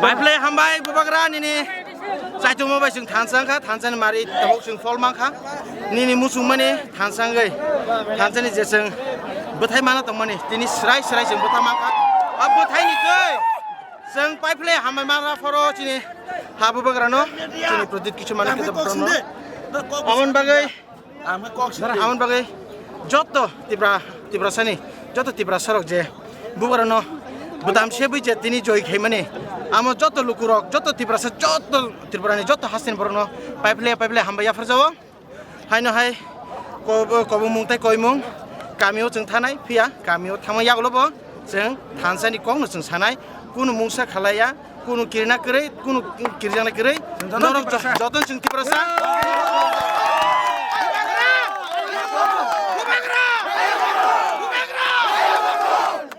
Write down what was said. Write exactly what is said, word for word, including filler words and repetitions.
Bai phle hambai bubagra nini chaitungma bai chwng thansa wngkha, thansa ni mari tabuk chwng phol mankha. Nini muchungmani thansa wngwi, thansa ni je chwng bwthai mana tongmani, tini srai srai chwng bwtha mankha. A bwthai ni twi chwng pai phle hambai mana phoro chini ha bubagra no, chini Pradip kisu mani khe. Aboni bagwi Ang kok sidi. Aboni bagwi joto Tipra, Tiprasani, joto Tiprasarok je bubagrano bwdam sebwi je tini joi khaimani, amo joto lukurok, joto Tiprasa, joto Tripurani joto hasteni borokno pai phle, pai phle hambai yapharjao. Haino hai kobo-, kobongmung tei koimung kamio chwng thanai phiya, kamio thangma yagulo bo chwng thansani kokno chwng sanai, kunu mungsa khalaiya, kunu kirina kwrwi, kunu kirjaknai kwrwi, norok jo-, joto chwng Tiprasa.